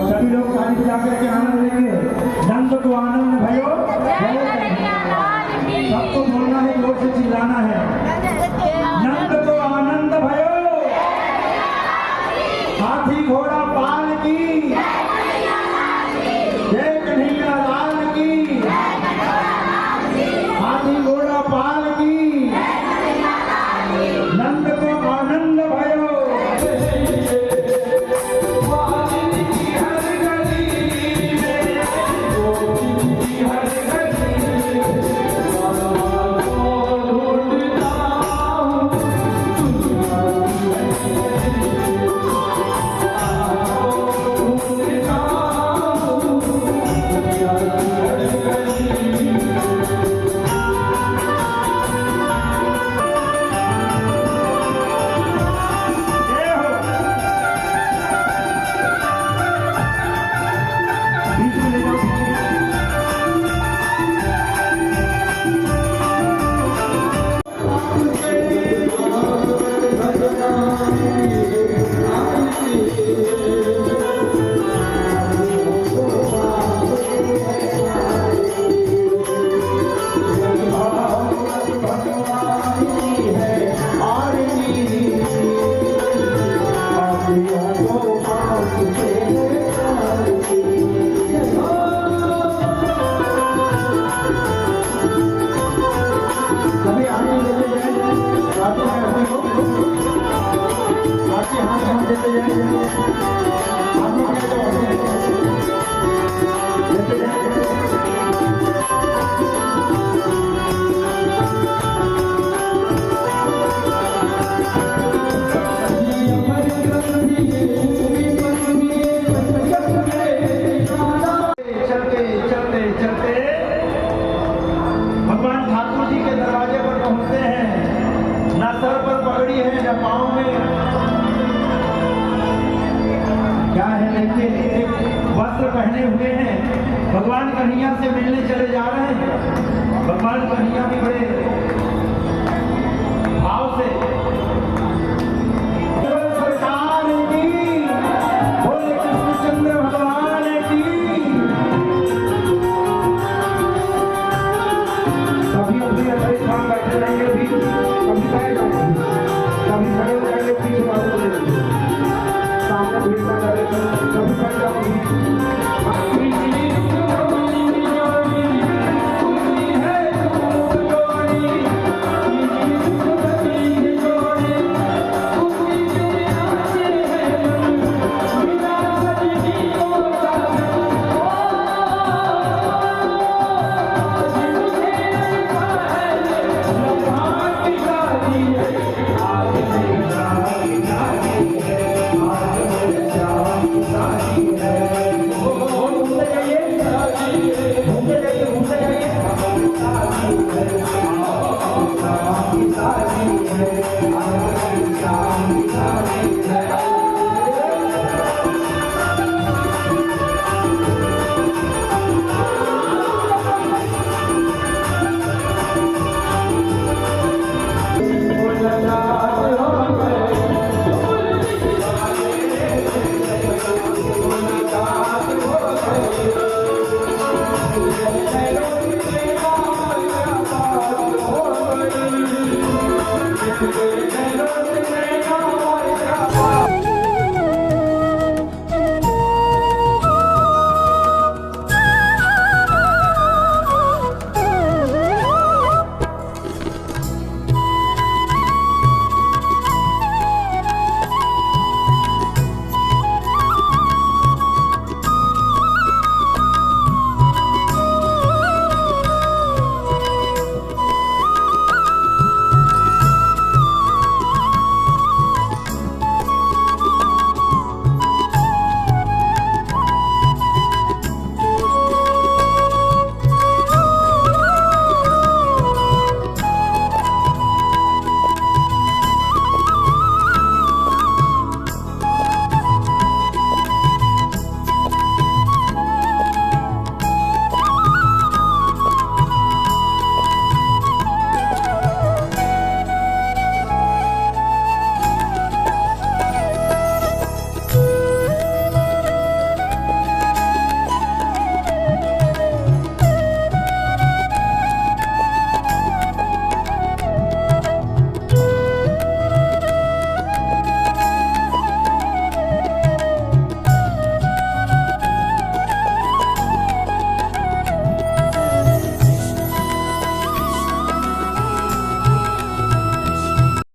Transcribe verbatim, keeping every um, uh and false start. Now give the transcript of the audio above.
सभी लोग ताली बजा करके आनंद लेंगे। नंद को आनंद भयो। सबको बोलना है, जोर से चिल्लाना है। नंद को आनंद भयो। हाथी घोड़ा पाल की। जय कन्हैया लाल की। हाथी घोड़ा पाल की। नंद को आनंद भयो। चलते चलते चलते भगवान ठाकुर जी के दरवाजे पर पहुंचते हैं। ना सर पर पगड़ी है, ना पाँव में क्या है, देखिए, एक वस्त्र पहने हुए हैं। भगवान कन्हैया से मिलने चले जा रहे हैं। भगवान कन्हैया भी बड़े भाव से। सरकार की, बोले कृष्णचंद्र भगवान की। कभी अपने अपने स्थान बैठे रहेंगे, अभी कभी बैठ जाएंगे, कभी खड़े हो जाएंगे, पीछे वाले को दे देंगे। सामने भीड़ ना लगे, कभी बैठ जाओ।